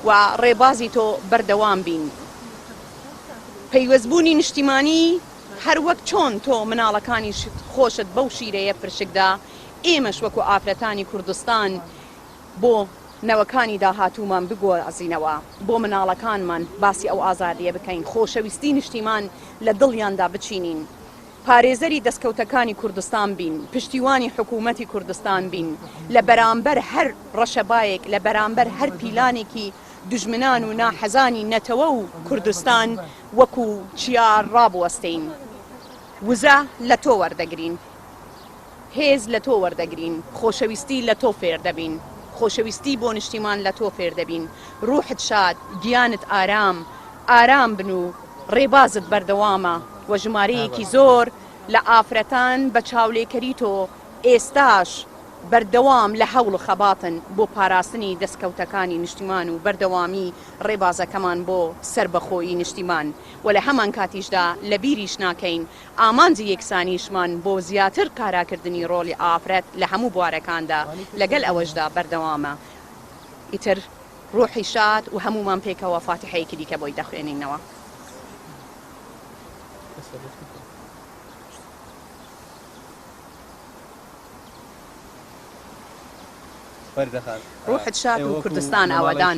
و ڕێبازی تۆ بەردەوام بین. پەیوەستبوونی نیشتیمانی هەر وەک چۆن تۆ مناڵەکانیشت خۆشت بەو شیرەیە پرشک دا، ئێمەش وەکو ئافرەتانی کوردستان بۆ نەوەکانی داهاتوومان بگوازینەوە، بۆ مناڵەکانمان باسی ئەو ئازادییە بکەین، خۆشەویستی نیشتیمان لە دڵیاندا بچینین، پارێزەری دەستکەوتەکانی کوردستان بین، پشتیوانی حکوومەتی کوردستان بین لە بەرامبەر هەر ڕەشەبایەک، لە بەرامبەر هەر پیلانێکی دوژمنان و ناحەزانی نەتەوە و کوردستان وەکو چیا ڕابوەستین. وزە لە تۆ وەردەگرین. هێز لە تۆ وەردەگرین، خۆشەویستی لە تۆ فێر دەبین، خۆشەویستی بۆ نیشتیمان لە تۆ فێر دەبین، ڕوحت شاد، گیانت ئارام، ئارام بن و ڕێبازت بەردەوامە و ژمارەیەکی زۆر لە ئافرەتان بە چاولێکەری تۆ ئێستاش بەردەوام لە هەوڵ و خەباتن بۆ پاراستنی دەستکەوتەکانی نیشتیمان و بەردەوامی ڕێبازەکەمان بۆ سەربەخۆیی نیشتیمان و لە هەمانکاتیشدا لەبیریش ناکەین ئامانجی یەکسانیشمان بۆ زیاتر کاراکردنی ڕۆڵی ئافرەت لە هەموو بوارەکاندا لەگەل ئەوەشدا بەردەوامە. ئیتر ڕوحی شاد و هەموومان پێکەوە فاتیحەیەکی دیکە بۆی دەخوێنینەوە. ڕوحت شاد و کوردستان ئاوەدان.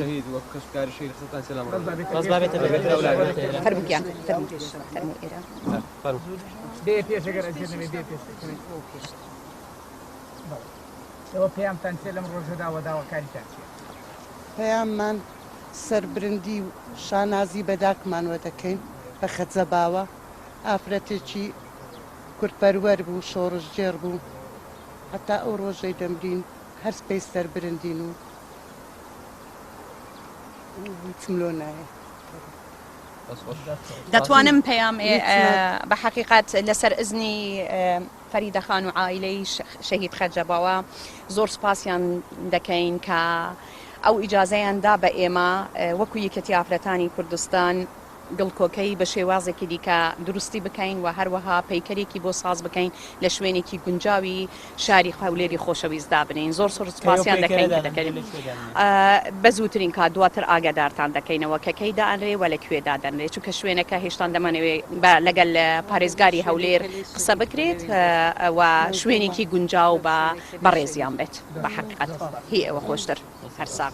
فەرموو گیان فەرموو فەرموو ئێرە. پەیاممان سەربرندی و شانازی بە داکمانوە دەکەین بە خەجە باوە ئافرەتێکی کوردپەروەر بوو شۆڕشگێڕ بوو هەتا ئەو ڕۆژەی دەمرین هەر پێی سەربرندین و هیچم لۆ نایە. دەتوانم پەیام بە حەقیقەت لەسەر ئزنی فەریدە خان و عائیلەی شەهید خەجە باوە زۆر سوپاسیان دەکەین کە ئەو ئیجازەیان دا بە ئێمە وەکو یەکێتی ئافرەتانی کوردستان گڵکۆکەی بە شێوازێکی دیکە دروستی بکەین و هەروەها پەیکەرێکی بۆ ساز بکەین لە شوێنێکی گونجاوی شاری هەولێری خۆشەویست دابنێین زۆر سۆر سوپاسیان دەکەین کە دەکەین بە زووترین کات دواتر ئاگادارتان دەکەینەوە کە کەی دانرێ و لە کوێ دادەنرێ چونکە شوێنەکە هێشتان دەمانەوێ بە لەگەل پارێزگاری هەولێر قسە بکرێت و شوێنێکی گونجاو بە بەڕێزیان بێت بە حەقیقەت هی ئێوە خۆشتر هەر ساغ.